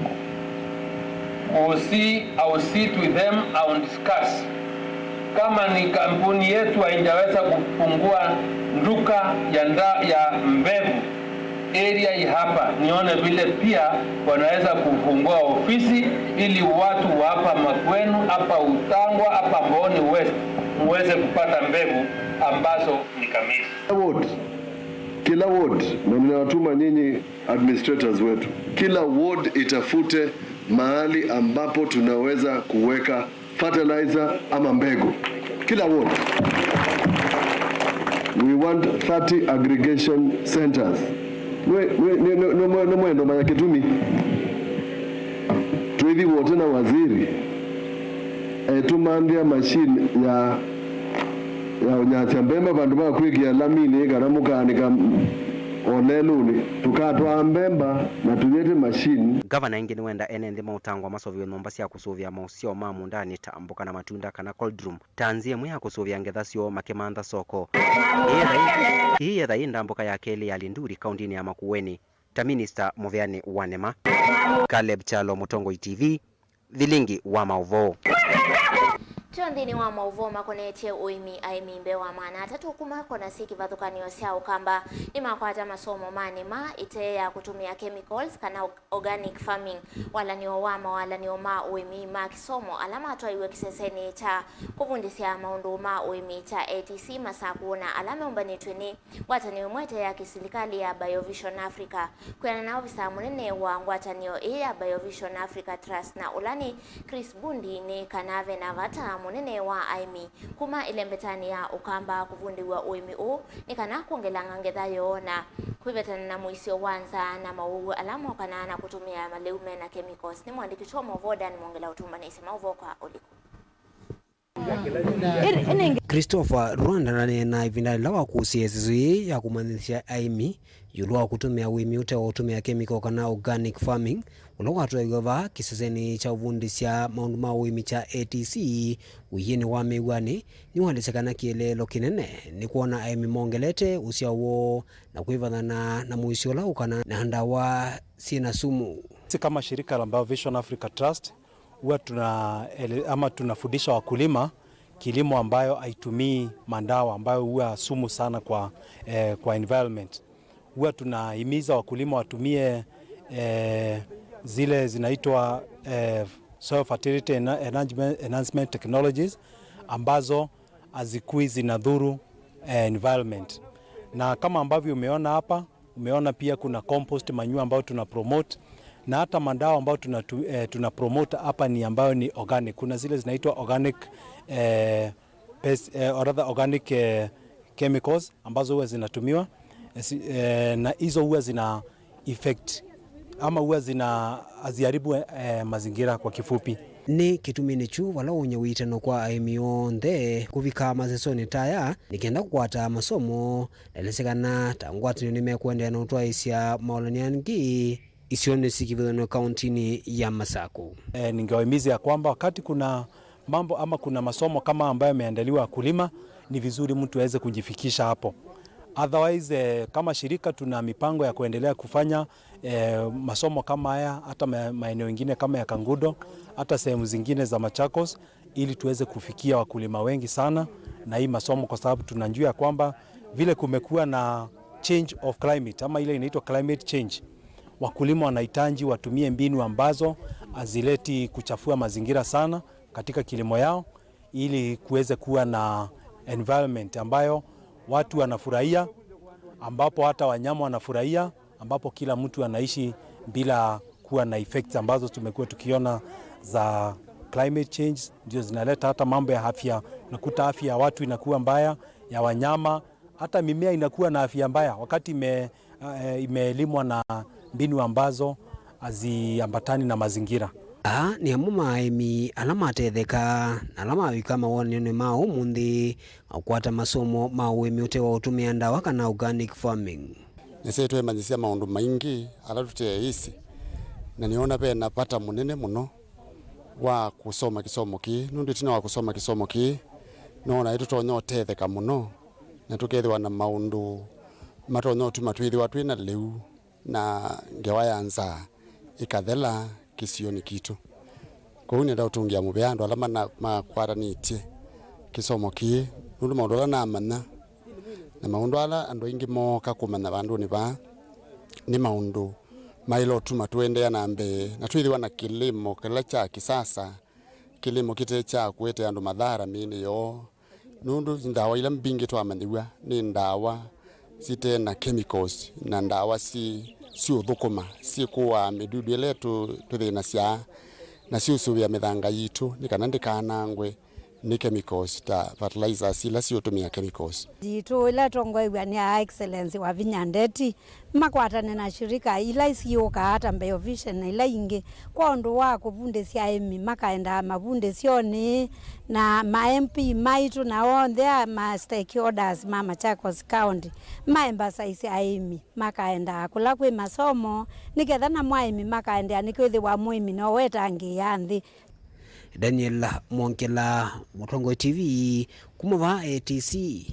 we'll see, I will sit with them, I will discuss. Kama ni kampuni yetu haijaweza kufungua duka ya nda-, ya mbegu area hii hapa, nione vile pia wanaweza kufungua ofisi ili watu wa hapa Makueni, hapa Utangwa, hapa Mbooni West, muweze kupata mbegu ambazo ni kamili. Kila ward, kila ward, na ninawatuma nyinyi administrators wetu, kila ward itafute mahali ambapo tunaweza kuweka fertilizer ama mbegu. Kila ward. We want thirty aggregation centers. Nĩ, nĩ, nĩ, nĩ, nĩ, nĩ mwendo manya kĩtumi. Twĩthi wote na waziri etũmanthĩa machine ya, ya ũnyasya mbemba vandũ va kwĩkĩa laminĩ kana mũkaanĩka o lelũnĩ. Tũkatwaa mbemba na tũyete machine. Ngavana ĩngĩ nĩwenda ene nthĩ ma ũtangwa maseũvĩwe nyũmba sya kũsũvĩa maũsyao ma mũũndanĩ ta mboka na matunda kana cold room, ta nzĩa ĩmwe ya kũsũvĩa ngetha syoo makĩmantha soko. Ĩĩ yetha ĩ, ĩĩ yetha ĩ ndambũka ya kelĩ ya Linduri kaũndĩnĩ ya Makueni, ta minista mũveanĩ wa nĩma. Caleb Kyalo, Mũtongoi T V, Vilingi wa maũvoo. Twĩ nthĩnĩ wa maũvoo makonetye ũĩmi, aĩmi mbee wa maana atatũ kuma kona syĩ kĩvathũkany'o sya Ũkamba nĩmakwata masomo ma nĩma ĩtee ya kũtũmĩa chemicals kana organic farming. Walanĩo wa mawalanĩo ma ũĩmi ma kĩsomo ala matwaiwe kĩsesenĩ kya kũvundĩsya maũndũ ma ũĩmi kya A T C Masakũ na ala meũmbanĩtw'e nĩ ngwatanĩo ĩmwe ĩte ya kĩsilikalĩ ya Biovision Africa. Kwĩanana na ovisaa mũnene wa ngwatanĩo ĩĩ ya Biovision Africa Trust na ũla nĩ Chris Bundi, nĩ kana ve na vata mũnene wa aĩmi kuma ĩlembetanĩ ya Ũkamba kũvundĩw'a ũĩmi ũũ nĩ kana kwongelanga ngetha yoo na kwĩvetana na mũisyo wa nzaa na maũw'ũ ala mokanaa na kũtũmĩa malĩu me na chemicals. Nĩ mũandĩki witũ wa maũvoo Dan Mwongela ũtũmbanĩsye maũvoo kwa ũliku. Christopher Rwanda ndaneena ĩvinda yĩla wakũsĩe ĩsesũ yĩĩ ya kũmanyĩsya aĩmi ĩũlũ wa kũtũmĩa ũĩmi ũte wa ũtũmĩa kemiko kana organic farming, ũla watwaĩwe vaa kĩsesenĩ kya ũvundĩsya maũndũ ma ũĩmi kya A T C ũiĩnĩ wa Mĩw'anĩ. Nĩwaelesya kana kĩeleelo kĩnene nĩ kwona aĩmi mongelete ũsyao woo na kwĩvathana na mũisyo ũla ũkanaa na ndawa syĩ na sumu. Sisi kama shirika la Biovision Africa Trust huwa tuna ele-, ama tunafundisha wakulima kilimo ambayo haitumii madawa ambayo huwa sumu sana kwa, eh, kwa environment. Huwa tunahimiza wakulima watumie, eh, zile zinaitwa, eh, soil fertility ena-, enhancement, enhancement technologies ambazo hazikui zinadhuru, eh, environment. Na kama ambavyo umeona hapa, umeona pia kuna compost manure ambayo tuna promote, na hata madawa ambayo tuna, eh, tuna promote hapa ni ambayo ni organic. Kuna zile zinaitwa organic, eh, pest, eh, or rather organic, eh, chemicals ambazo huwa zinatumiwa, eh, si-, eh, na hizo huwa zina effect ama huwa zina, haziharibu, eh, mazingira kwa kifupi. Nĩ kĩtumi-nĩ kyu vala ũnyie wĩtano kwa aĩmi onthe kũvika masesonĩ ta aya nĩ kenda kũkwata masomo, na elesya kana ta ngwatanĩo nĩmekũendeea na ũtwaĩĩsya maũlany'o angĩ isionĩ syĩ kĩvathũkany'o kauntinĩ ya Masakũ. Eh, ningewahimiza ya kwamba wakati kuna mambo ama kuna masomo kama ambayo yameandaliwa wakulima, ni vizuri mtu aweze kujifikisha hapo. Otherwise, eh, kama shirika tuna mipango ya kuendelea kufanya, eh, masomo kama haya, hata ma-, maeneo mengine kama ya Kangudo, hata sehemu zingine za Machakos, ili tuweze kufikia wakulima wengi sana na hii masomo, kwa sababu tunajua ya kwamba vile kumekuwa na change of climate, ama ile inaitwa climate change, wakulima wanahitaji watumie mbinu ambazo hazileti kuchafua mazingira sana katika kilimo yao, ili kuweze kuwa na environment ambayo watu wanafurahia, ambapo hata wanyama wanafurahia, ambapo kila mtu anaishi bila kuwa na effects ambazo tumekuwa tukiona za climate change, ndio zinaleta hata mambo ya afya. Unakuta afya ya watu inakuwa mbaya, ya wanyama, hata mimea inakuwa na afya mbaya wakati ime-, eh, imelimwa na mbinu ambazo haziambatani na mazingira. Aa nĩ amwe ma aĩmi ala matetheka na ala mawĩka mawonanĩonĩ ma ũmũnthĩ ma kũkwata masomo ma ũĩmi ũte wa ũtũmĩa ndawa kana organic farming. Nĩsĩ twĩmanyĩsya maũndũ maingĩ ala tũteĩsĩ, na nĩona ve na vata mũnene mũno wa kũsoma kĩsomo kĩĩ, nũndũ ĩtina wa kũsoma kĩsomo kĩĩ, noona nĩtũtonya ũtetheka mũno na tũkethĩwa na maũndũ matonya ũtuma twĩthĩwa twĩ na lĩu na ngewa ya nzaa ĩkathela kĩsionĩ kitũ. Kwoou nĩenda ũtũngĩa mũvea andũ ala mana-, makwatanĩtye kĩsomo kĩĩ, nũndũ maũndũ ala namanya na maũndũ ala andũ aingĩ mooka kũmanya vandũnĩ vaa nĩ maũndũ maĩle ũtuma tũendeea na mbee na twĩthĩwa na kĩlĩmo kĩla kya kĩsasa, kĩlĩmo kĩte kya kũete andũ mathara mĩĩnĩ yoo, nũndũ ndawa ila mbingĩ twamanyĩw'a nĩ ndawa site na chemicals na ndawa syĩ, syĩũthũkũma, syĩkũaa mĩdudu ĩla ĩtũ-, tũthĩnasya, na syĩũsũvĩa mĩthanga yitũ nĩ kana ndĩkanangwe Nĩ chemicals ta fertilizers ila siũtũmĩa chemicals. Yitũ ĩla ĩtongoew'a nĩ Her Excellency Wavinya Ndeti, makwatane na shirika ila siũkaa ta Biovision na ila ingĩ, kwa ũndũ wa kũvundĩsya aĩmi makaendaa mavundĩsyonĩ, na ma M P maitũ na onthe a ma stakeholders ma Machakos County ma emphasize aĩmi makaendaa kũla kwĩ masomo, nĩ ketha namo aĩmi makaendeea, nĩkwĩthĩwa mũĩmi no wetangĩĩa nthĩ. Daniel Mwongela, Mũtongoi T V, kuma vaa A T C,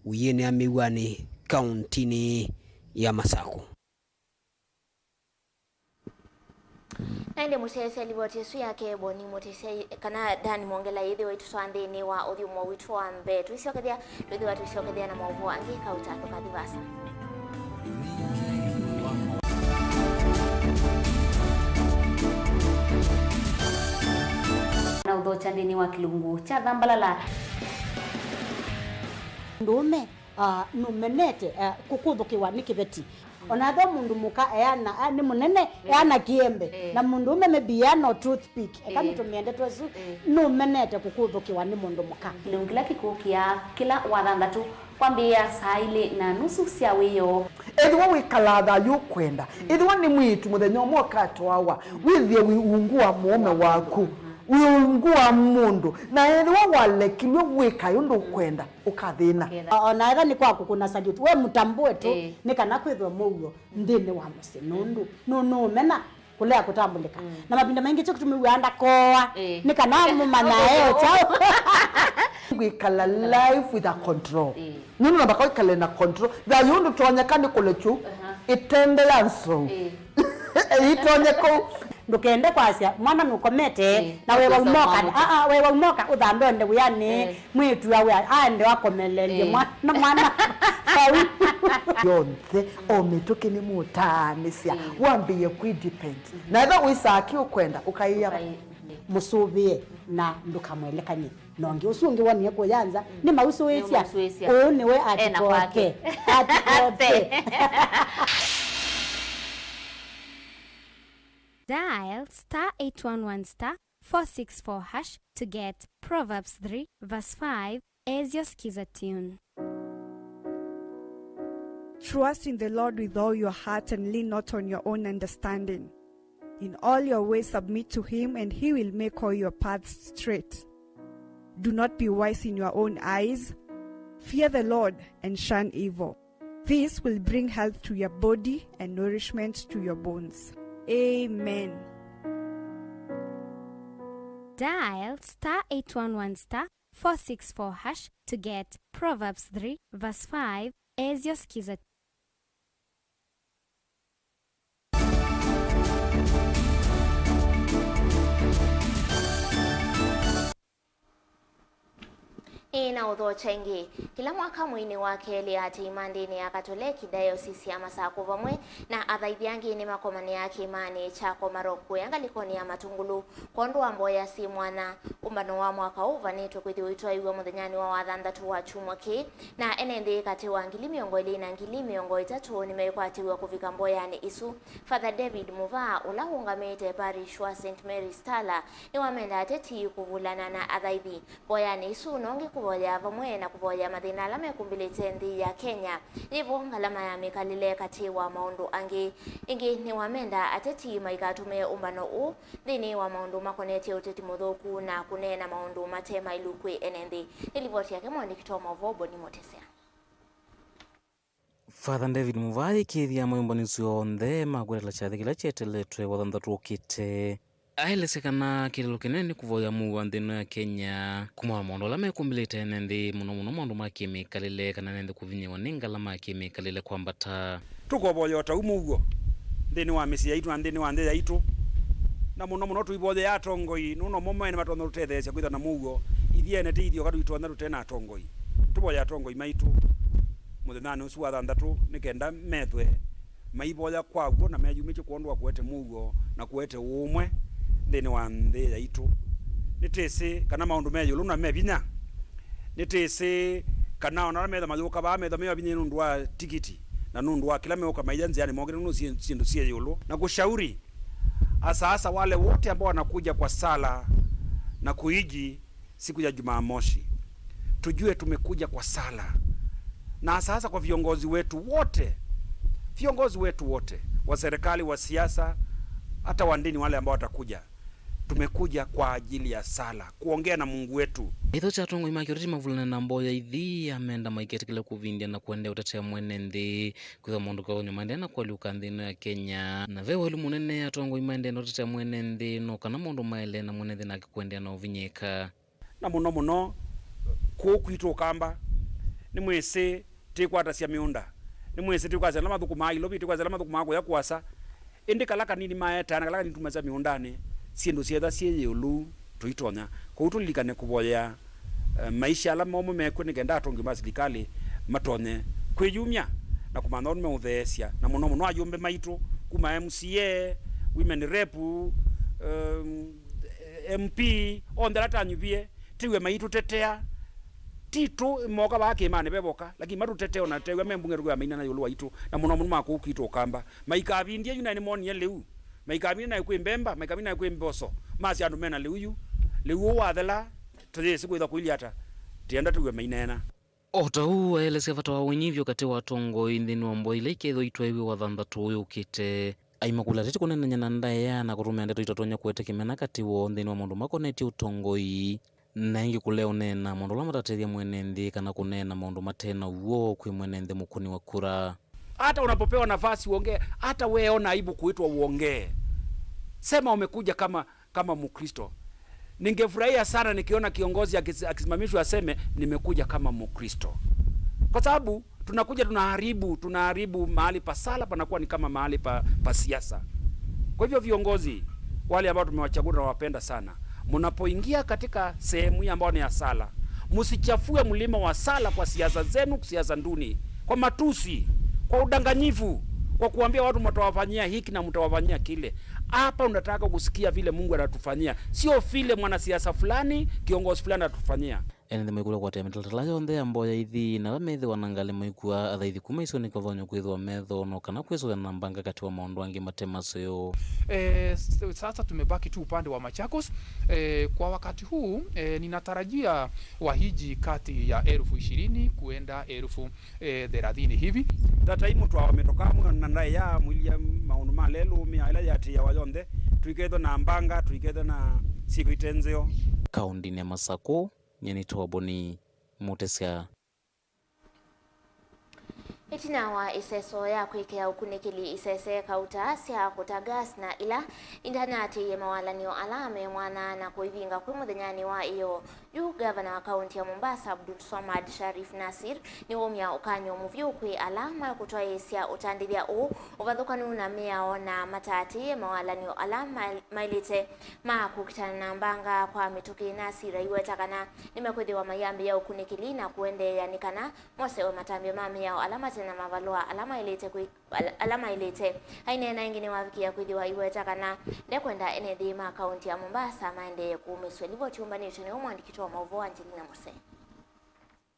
ũiĩnĩ ya Mĩw'anĩ, kauntinĩ ya Masakũ. Na ĩndĩ mũsyaĩĩsya livoti ĩsu yake Boni Mũtĩsya kana Dan Mwongela yĩthĩwa ĩtũtwaa nthĩnĩ wa ũthyũmũo witũ wa mbee. Tũisyokethya, twĩthĩwa tũisyokethya na maũvoo angĩ kauta, ndũkathi vaasa. Na ũthokya nthĩnĩ wa kĩlungu kya thambalala. Mũndũũme, ah, nũmenete, ah, kũkũthũkĩwa nĩ kĩveti. Ona ethĩwa mũndũ mũka eana, ah, nĩ mũnene, eana kĩembe, na mũndũũme maybe eana o toothpick, eka nĩtũmĩe ndeto ĩsu, nũmenete kũkũthũkĩwa nĩ mũndũ mũka. Kĩlungu kĩla kĩkũkĩa kĩla Wathanthatũ, kwambĩĩa saa ilĩ na nusu sya wĩoo. Ethĩwa wĩkalaa thayũ ũkwenda, ethĩwa nĩ mwĩĩtu mũthenya ũmwe ũkatwawa, wĩthĩe wĩ ungu wa mũũme waku, wĩ ungu wa mũndũ, na ethĩwa walekilw'e wĩkae ũndũ ũkwenda, ũkathĩna. O-, ona ethĩwa nĩ kwa kũkũna salute, we mũtambũe tu, nĩ kana kwĩthwe mũuo nthĩnĩ wa mũsyĩ, nũndũ nũ-, nũũmena kũlea kũtambũlĩka. Na mavinda maingĩ kyo kĩtumi wĩaa ndakoa, nĩ kana mũmanyae o kyaũ. Wĩkala life with a control. Nũndũ namba kwĩkale na control. Thayũ ndũtonyeka nĩ kũlekyu ĩtende ya nzou. Ĩtonye kũu. Ndũkende kwasya mwana nũkomete na wewa umoka. Aa, wewa umoka ũthambe onde wĩanĩ. Mwĩĩtu awe aende akomelelye mwana, mwana vau. Yonthe, o mĩtũkĩ nĩmũtaanĩsya, wambĩĩe kwĩ depend. Na ethĩwa wĩsaa kĩ ũkwenda, ũkaĩa mũsũvĩe na ndũkamwelekany'e na ũngĩ. Ũsu ũngĩ wonie kũya nza, nĩmausũĩsya. Ũũ nĩwe atikoke. Atikoke. Dial star eight one one star four six four hash to get Proverbs three verse five as your Skiza tune. Trust in the Lord with all your heart and lean not on your own understanding. In all your ways submit to him, and he will make all your paths straight. Do not be wise in your own eyes. Fear the Lord and shun evil. This will bring health to your body and nourishment to your bones. Amen. Dial star eight one one star four six four hash to get Proverbs three verse five as your Skiza. Ĩĩ, na ũthokya ĩngĩ. Kĩla mwaka mweinĩ wa kelĩ, aatĩĩi ma ndĩni ya Katoleki Diocese ya Masakũ vamwe na athaithi angĩ nĩmakomanĩaa kĩĩmanĩ kya Komarok kũya ngalĩkonĩ ya Matungulu kwondũ wa mboya syĩ mwanya. Ũmbano wa mwaka ũũ ũvanĩtwe kwĩthĩwa ũitwaĩw'a mũthenyanĩ wa wathanthatũ wa kyumwa kĩĩ, na ene nthĩ katĩ wa ngili mĩongo ĩlĩ na ngili mĩongo ĩtatũ nĩmekwatĩw'a kũvika mboyanĩ isu. Father David Muvaa, ũla ũũngamĩĩte parish wa Saint Mary's Tala, nĩwamenda ateti kũvulana na athaithi mboyanĩ isu, na ũngĩ kũvoya vamwe na kũvoya mathĩna ala mekumbĩlĩte nthĩ ya Kenya yĩ vo, ngalama ya mĩkalĩle, katĩ wa maũndũ angĩ. Ĩngĩ nĩwamenda ateti maikatũmĩe ũmbano ũũ nthĩnĩ wa maũndũ makonetye ũteti mũthũku na kũneena maũndũ mate maĩlu kwĩ ene nthĩ. Nĩ livoti yake mwandĩki wa maũvoo Boni Mũtesya. Father David Muvaa aĩkĩĩthya amemba nĩ asu onthe ma kwĩtala kyathĩ kĩla kyeteletwe wathanthatũ ũkĩte. Aelesya kana kĩeleelo kĩnene nĩ kũvoya mũuo nthĩ ĩno ya Kenya kumana na maũndũ ala mekumbĩlĩte ene nthĩ, mũno mũno maũndũ ma kĩmĩkalĩle, kana ene nthĩ kũvinyĩĩwa nĩ ngalama ya kĩmĩkalĩle kwambata. Tũkovoya o ta ũu mũuo nthĩnĩ wa mĩsyĩ yaitũ na nthĩnĩ wa nthĩ yaitũ, na mũno mũno tũivoyea atongoi, nũndũ mo mene matonya tũtetheesya kwĩthwa na mũuo ithyĩ ene tũithyĩ oka tũitonya tũte na atongoi. Tũvoye atongoi maitũ mũthenyanĩ ũsu wa thanthatũ nĩ kenda methwe maivoya kwa w'o na meyumĩtye kwondũ wa kũete mũuo na kũete ũũmwe nthĩnĩ wa nthĩ yaitũ. Nĩtwĩsĩ kana maũndũ me ĩũlũ na me vinya. Nĩtwĩsĩ kana ona ala metha mayũka vaa metha me vinya nũndũ wa tikiti na nũndũ wa kĩla meũka maia nzĩanĩ mokĩte nũndũ syĩ-, syĩndũ syĩ ĩũlũ. Na kushauri asaasa wale wote ambao wanakuja kwa sala na kuiji Siku ya Jumamosi, tujue tumekuja kwa sala. Na sasa kwa viongozi wetu wote, viongozi wetu wote wa serikali, wa siasa, hata wa ndini, wale ambao watakuja, tumekuja kwa ajili ya sala, kuongea na Mungu wetu. Ĩtho kya atongoi ma kĩũteti mavulana na mboya ithi amenda maiketĩkĩle kũvindya na kũendeea ũtetea mwene nthĩ. Kwĩthwa maũndũ kaũnyũ maendee na kũalyũka nthĩ ĩno ya Kenya, na ve waĩlu mũnene atongoi maendee na ũtetea mwene nthĩ, no kana maũndũ maĩle na mwene nthĩ nake kũendeea na ũvinyĩĩka. Na mũno mũno kũũ kwitũ Ũkamba, nĩmwĩsĩ tĩkwatasya mĩũnda, nĩmwĩsĩ tĩkwasya ala mathũkũmaa Ilovi, tĩkwasya ala mathũkũmaa kũya kũasa, ĩndĩ kala kanini maetaa na kala kanini tumasya mĩũndanĩ, syĩndũ syeetha syĩ ĩũlũ tũitonya. Kwoou tũlilikane kũvoyea, eh, maisha ala momũ mekw'o nĩ kenda atongi ma silikalĩ matonye kwĩyumya na kũmantha ũndũ meũtheesya, na mũno mũno ayũmbe maitũ kuma M C A, women rep, um, M P, onthe ala tanyuvie, tĩw'e maitũtetea. Ti tũ moka vaa kĩĩmanĩ ve voka, lakini matũtetee ona tew'a me mbunge tũkwĩa maineena ĩũlũ waitũ, na mũno mũno ma kũu kwitũ Ũkamba. Maikavindye yu naĩ nĩmonie lĩu. Maikavindye naĩ kwĩ mbemba, maikavindye naĩ kwĩ mboso. Masya andũ mena lĩu yu. Lĩu ũũ wathela, tũyĩsĩ kwĩthwa kũilyĩ ata. Tĩenda tĩw'e maineena. O ta ũu aelesya vata wa ũnyivyo katĩ wa atongoi nthĩnĩ wa mboya ila ikethĩwa itwaĩw'e Wathanthatũ ũyũkĩte. Aimakũlya ateti kũneenany'a na ndaĩa na kũtũmĩa ndeto itatonya kũete kĩmena katĩ woo nthĩnĩ wa maũndũ makonetye ũtongoi, na ĩngĩ kũlea ũneena maũndũ ala matatethya mwene nthĩ kana kũneena maũndũ mate na ũw'o kwĩ mwene nthĩ mũkũni wa kura. Hata unapopewa nafasi uongee, hata wewe ona aibu kuitwa uongee. Sema umekuja kama, kama Mkristo. Ningefurahia sana nikiona kiongozi akis-, akisimamishwa aseme, "Nimekuja kama Mkristo." Kwa sababu tunakuja tunaharibu, tunaharibu mahali pa sala, panakuwa ni kama mahali pa, pa siasa. Kwa hivyo viongozi wale ambao tumewachagua, tunawapenda sana. Mnapoingia katika sehemu hii ambayo ni ya sala, msichafue mlima wa sala kwa siasa zenu, siasa nduni, kwa matusi, kwa udanganyifu, kwa kuambia watu mtawafanyia hiki na mtawafanyia kile. Hapa unataka kusikia vile Mungu anatufanyia, sio vile mwanasiasa fulani, kiongozi fulani anatufanyia. Ene nthĩ maikũlya kũatĩĩa mĩtalatala yonthe ya mboya ithi, na ala methĩwa na ngalĩ maikua athaithi kuma isionĩ kĩvathũkany'o kwĩthĩwa metho, no kana kwĩsũvĩa na mbanga katĩ wa maũndũ angĩ mate maseo. Eh, s-, sasa tumebaki tu upande wa Machakos. Eh, kwa wakati huu, eh, ninatarajia wahiji kati ya elfu ishirini kuenda elfu, eh, thelathini hivi. Tatai mũtwawa mĩtoka amwe na ndaĩa amwĩlya maũndũ ma lelũ mĩa ĩla yatĩĩawa yonthe, tũikethwe na mbanga, tũikethwe na syĩko ite nzeo. Kaũndĩnĩ ya Masakũ, nyie nĩ Toboni Mutesya. Ĩtina wa ĩseso ya kwĩkĩa ũkunĩkĩli isese kauta sya kũta gas na ila indanatĩĩe mawalany'o ala me mwanya na kũivinga kwĩ mũthenyanĩ wa ĩyoo, yu ngavana wa kaũnti ya Mombasa, Abdulswamad Sharif Nasir, nĩwaumya ũkany'o mũvyũ kwĩ ala makũtwaĩĩsya ũtandĩthya ũũ ũvathũkanu na mĩao na mataatĩĩe mawalany'o ala ma-, maĩlĩte ma kũkitana na mbanga kwa mĩtũkĩ. Nasir aiweta kana nĩmekwĩthĩwa mayambĩĩa ũkunĩkĩli na kũendeea nĩ kana mosewe matambya ma mĩao ala mate na mavalũa ala maĩlĩte kwĩ-, ala, ala maĩlĩte. Aineena ĩngĩ nĩwavikĩa kwĩthĩwa aiweta kana ndekwenda ene nthĩ ma kaũnti ya Mombasa maendee kũũmĩsw'a. Livoti yũmbanĩtw'e nĩ mũandĩki witũ wa maũvoo Angelina Mose.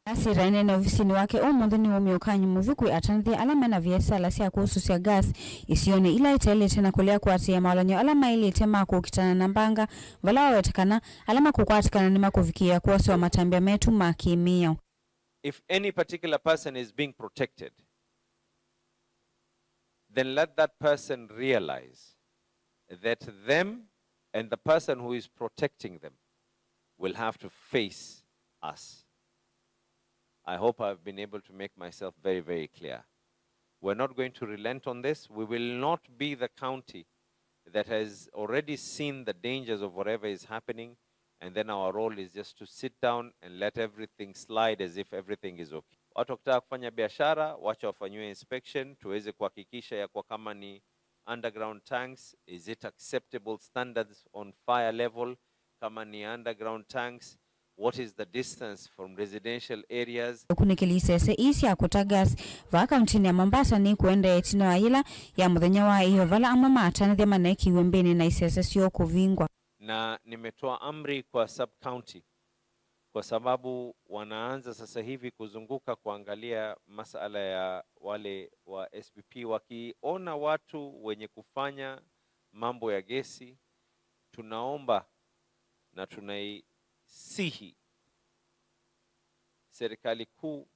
Nasir aineena ovisinĩ wake ũmũnthĩ nĩwaumya ũkany'o mũvyũ kwĩ atanĩthya ala mena viasala sya kũsũsya gas isionĩ ila itaĩlĩte na kũlea kũatĩĩa mawalany'o ala maĩlĩte ma kũkitana na mbanga, vala waweta kana ala makũkwatĩkana nĩmakũvikĩĩa kwosewa matambya metu ma kĩ-mĩao. If any particular person is being protected, then let that person realize that them and the person who is protecting them will have to face us. I hope I've been able to make myself very, very clear. We're not going to relent on this. We will not be the county that has already seen the dangers of whatever is happening, and then our role is just to sit down and let everything slide as if everything is okay. Watu wakitaka kufanya biashara, wacha wafanyiwe inspection, tuweze kuhakikisha ya kwa kama ni underground tanks, is it acceptable standards on fire level? Kama ni underground tanks, what is the distance from residential areas? Ũkunĩkĩli isese ii sya kũta gas vaa kauntinĩ ya Mombasa nĩ kũendeea ĩtina wa yĩla ya mũthenya wa ĩyoo, vala amwe ma atanĩthya maneekiwe mbĩnĩ na isese syoo kũvingwa. Na nimetoa amri kwa sub county, kwa sababu wanaanza sasa hivi kuzunguka kuangalia masala ya wale wa S P P. Wakiona watu wenye kufanya mambo ya gesi, tunaomba na tunai-, sihi serikali kuu,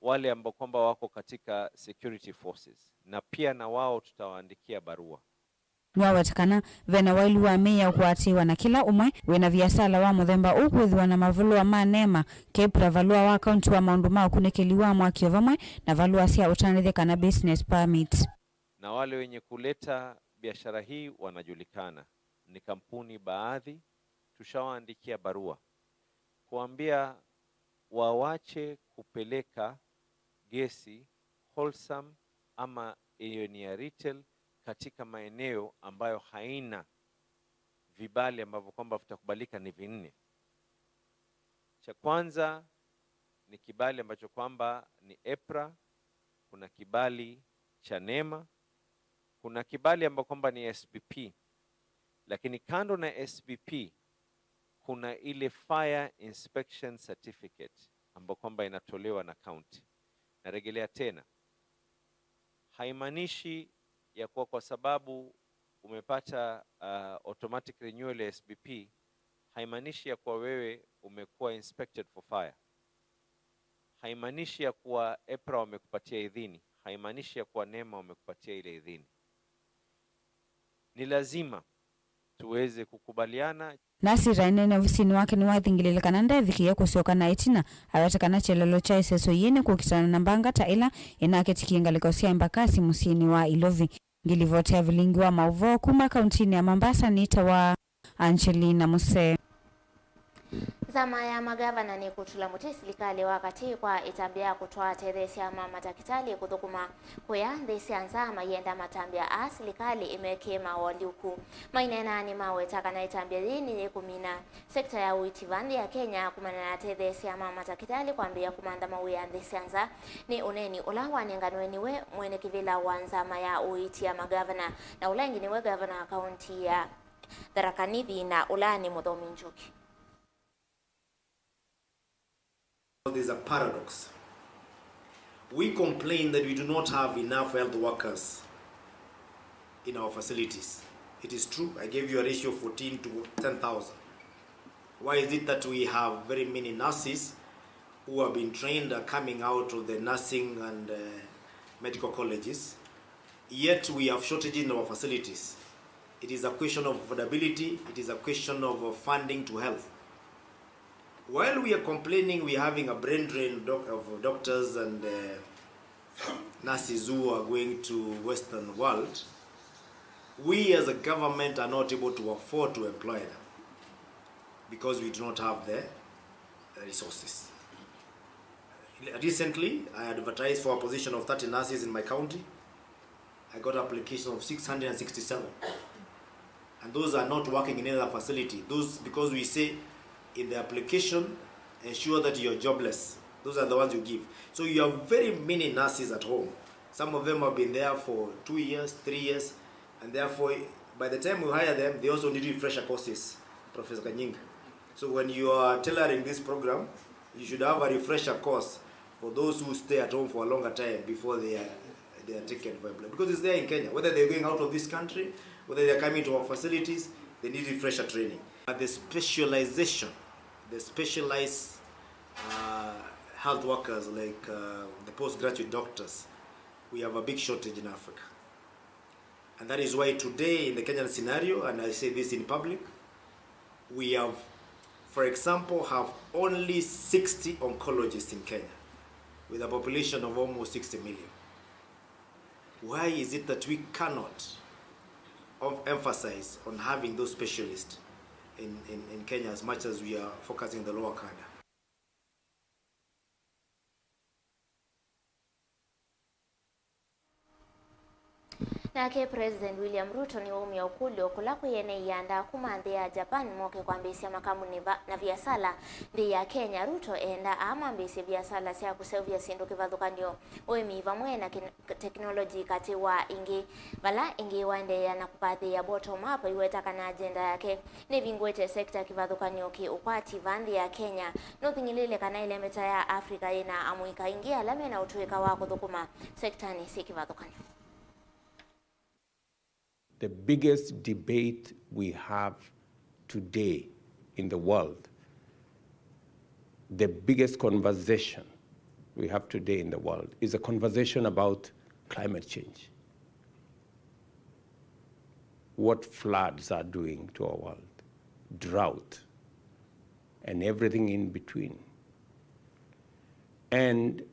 wale ambao kwamba wako katika security forces, na pia na wao tutawaandikia barua. Nĩwaweta kana ve na waĩlu wa mĩĩ ya kũatĩĩwa na kĩla ũmwe wĩ na viasala wa mũthemba ũũ kwĩthĩwa na mavalũa ma NEMA, KEPRA, valũa wa kaunti wa maũndũ ma ũkunĩkĩli wa mwaki o vamwe na valũa sya ũtanĩthya kana business permit. Na wale wenye kuleta biashara hii wanajulikana, ni kampuni baadhi, tushawaandikia barua kuambia wawache kupeleka gesi Wholesome ama hiyo ni ya retail katika maeneo ambayo haina vibali ambavyo kwamba vitakubalika ni vinne. Cha kwanza ni kibali ambacho kwamba ni EPRA, kuna kibali cha NEMA, kuna kibali ambacho kwamba ni S B P, lakini kando na S B P kuna ile fire inspection certificate ambayo kwamba inatolewa na county. Narejelea tena, haimaanishi ya kuwa kwa sababu umepata uh, automatic renewal ya S B P, haimaanishi ya kuwa wewe umekuwa inspected for fire. Haimaanishi ya kuwa EPRA wamekupatia idhini, haimaanishi ya kuwa NEMA wamekupatia ile idhini. Ni lazima tuweze kukubaliana. Nasira ĩneena ovisinĩ wake nĩwathingĩlĩle kana ndevikĩie kũsyoka na ĩtina, aweta kana kyelelo kya ĩseso yĩĩ nĩ kũkitana na mbanga ta ĩla ĩnakĩtikie ngalĩko sya Embakasi mũsyĩnĩ wa Ilovi. Ngilivoti ya vilingi wa maũvoo kuma kauntinĩ ya Mombasa nĩtawa Angelina Musee. Nzama ya magavana nĩ kũtula mũtĩ silikalĩ wa katĩ kwa ĩtambya ya kũtwaa atetheesya ma matakĩtalĩ kũthũkũma kũya nthĩ sya nza, mayenda matambya aa silikalĩ ĩmekĩe maũalyũku. Maineena nĩmaweta kana ĩtambya yĩĩ nĩyĩkũmina sekta ya ũiiti va nthĩ ya Kenya kumana na atetheesya ma matakĩtalĩ kwambĩĩa kũmantha mawĩa nthĩ sya nza. Nĩ ũneeni ũla wanenganwe nĩwe mwene kĩvĩla wa nzama ya ũiiti ya magavana, na ũla ĩngĩ nĩwe gavana wa kaunti ya Tharaka Nithi, na ũla nĩ Mũthomi Njuki. There's a paradox. We complain that we do not have enough health workers in our facilities. It is true, I gave you a ratio of fourteen to ten thousand. Why is it that we have very many nurses who have been trained are coming out of the nursing and uh, medical colleges, yet we have shortages in our facilities? It is a question of affordability, it is a question of uh, funding to health. While we are complaining, we are having a brain drain doc- of doctors and uh, nurses who are going to Western world. We as a government are not able to afford to employ them because we do not have the resources. Recently, I advertised for a position of thirty nurses in my county. I got application of six hundred and sixty-seven. And those are not working in any other facility. Those, because we say in the application, ensure that you're jobless. Those are the ones you give. So you have very many nurses at home. Some of them have been there for two years, three years, and therefore, by the time we hire them, they also need refresher courses, Professor Kanyinga. So when you are tailoring this program, you should have a refresher course for those who stay at home for a longer time before they are, they are taken for employment. Because it's there in Kenya. Whether they're going out of this country, whether they're coming to our facilities, they need refresher training. But the specialization, the specialized uh, health workers, like uh, the postgraduate doctors, we have a big shortage in Africa. And that is why today in the Kenyan scenario, and I say this in public, we have, for example, have only sixty oncologists in Kenya with a population of almost sixty million. Why is it that we cannot of- emphasize on having those specialists in, in, in Kenya as much as we are focusing on the lower cadre? Nake President William Ruto nĩwaumya ũkũlyo kũla kwĩ ene ianda kuma nthĩ ya Japan moke kwambĩĩsya makambunĩ va- na viasala nthĩ ya Kenya. Ruto enda aa mambĩĩsye viasala sya kũseũvya syĩndũ kĩvathũkany'o, ũĩmi vamwe na kĩ- tekinolongyi katĩ wa ingĩ, vala ĩngĩ waendeea na kũpathĩĩa bottom up, aiweta kana agenda yake nĩvingũĩte sekta kĩvathũkany'o kĩ ũkwati va nthĩ ya Kenya. Nũthing'ĩlĩĩle kana ĩlembeta ya Africa yĩ na amũika aingĩ ala me na ũtũĩka wa kũthũkũma sektanĩ syĩ kĩvathũkany'o. The biggest debate we have today in the world, the biggest conversation we have today in the world is a conversation about climate change. What floods are doing to our world, drought, and everything in between. And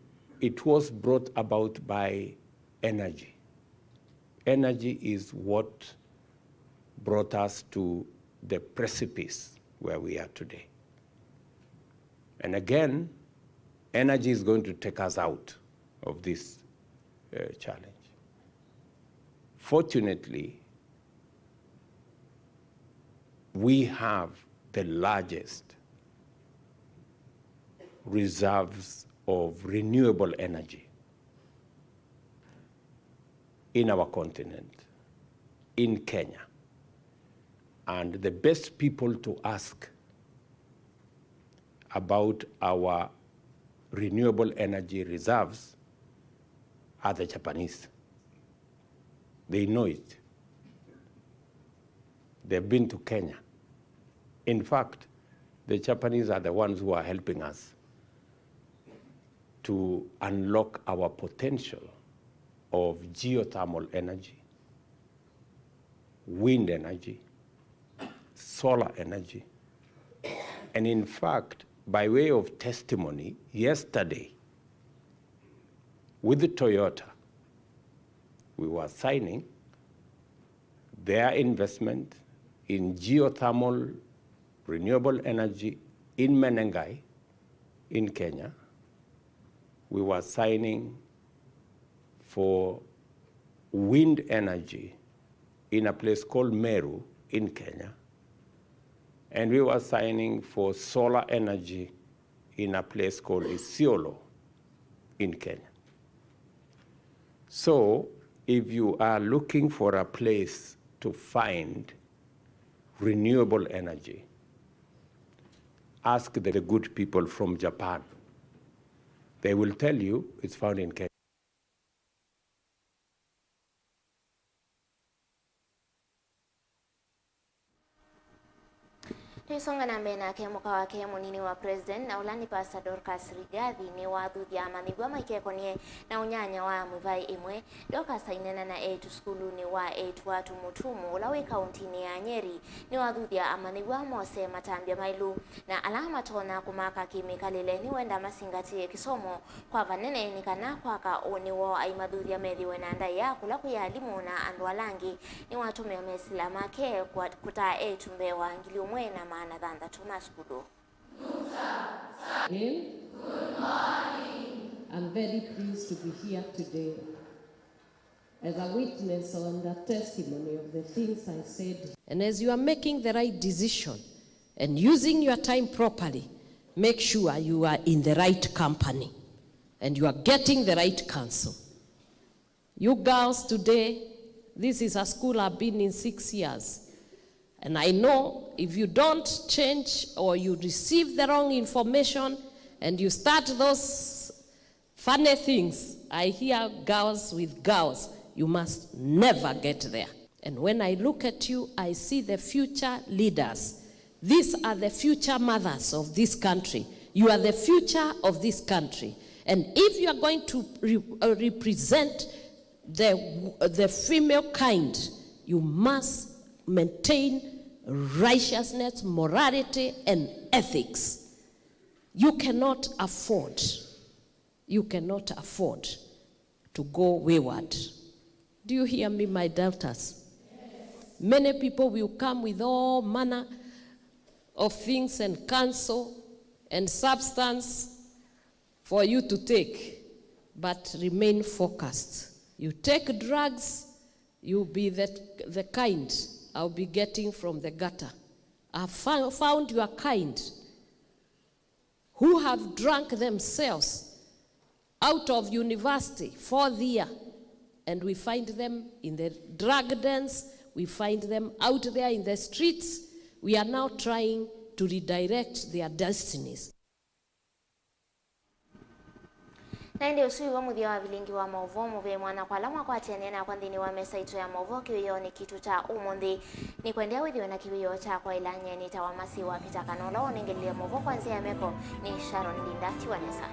it was brought about by energy. Energy is what brought us to the precipice where we are today. And again, energy is going to take us out of this, uh, challenge. Fortunately, we have the largest reserves of renewable energy in our continent, in Kenya. And the best people to ask about our renewable energy reserves are the Japanese. They know it. They've been to Kenya. In fact, the Japanese are the ones who are helping us to unlock our potential of geothermal energy, wind energy, solar energy. And in fact, by way of testimony, yesterday, with Toyota, we were signing their investment in geothermal renewable energy in Menengai in Kenya. We were signing for wind energy in a place called Meru in Kenya. And we were signing for solar energy in a place called Isiolo in Kenya. So, if you are looking for a place to find renewable energy, ask the good people from Japan. They will tell you it's found in Kenya. Tũisonga na mbee nake, mũka wake mũnini wa president, na ũla nĩ Pastor Dorcas Rigathi, nĩwathuthya amanyĩw'a maikekony'e na ũnyanya wa mĩvaĩ ĩmwe. Dorcas aineena na eĩtu sukulunĩ wa eĩtu wa Tumutumu, ũla wĩ kauntinĩ ya Nyeri, nĩwathuthya amanyĩw'a mose matambya maĩlu, na ala matonya kũmaka kĩmĩkalĩle nĩwenda masingatĩe kĩsomo kwa vanene nĩ kana kwaka ũnĩ woo. Aimathuthya methĩwe na ndaĩa kũla kwĩ alimũ na andũ ala angĩ. Nĩwatũmĩa mesĩla make kwa kũtaa eĩtu mbee wa ngili ũmwe na maana thanthatũ ma sukulu. Again, I'm very pleased to be here today as a witness and a testimony of the things I said. And as you are making the right decision and using your time properly, make sure you are in the right company and you are getting the right counsel. You girls today, this is a school I've been in six years. And I know if you don't change or you receive the wrong information and you start those funny things, I hear girls with girls, you must never get there. And when I look at you, I see the future leaders. These are the future mothers of this country. You are the future of this country. And if you are going to re-, uh, represent the, the female kind, you must maintain righteousness, morality, and ethics. You cannot afford, you cannot afford to go wayward. Do you hear me, my daughters? Many people will come with all manner of things and counsel and substance for you to take, but remain focused. You take drugs, you'll be the, the kind I'll be getting from the gutter. I fo-, found your kind who have drunk themselves out of university, fourth year, and we find them in the drug dens, we find them out there in the streets. We are now trying to redirect their destinies. Na ĩndĩ ũsu nĩw'o mũthya wa vilingi wa maũvoo mũvea mwanya kwa ala mwakwatĩanĩa nakwa nthĩnĩ wa mesa itũ ya maũvoo kĩwĩoonĩ kitũ kya ũmũnthĩ. Nĩkwendea wĩthĩwe na kĩwĩoo kya kwaĩlany'a. Nĩtawa Masi wa Peter, kana ũla wonengelile maũvoo kwa nzĩa ya meko nĩ Sharon Ndinda. Tiwa nesa.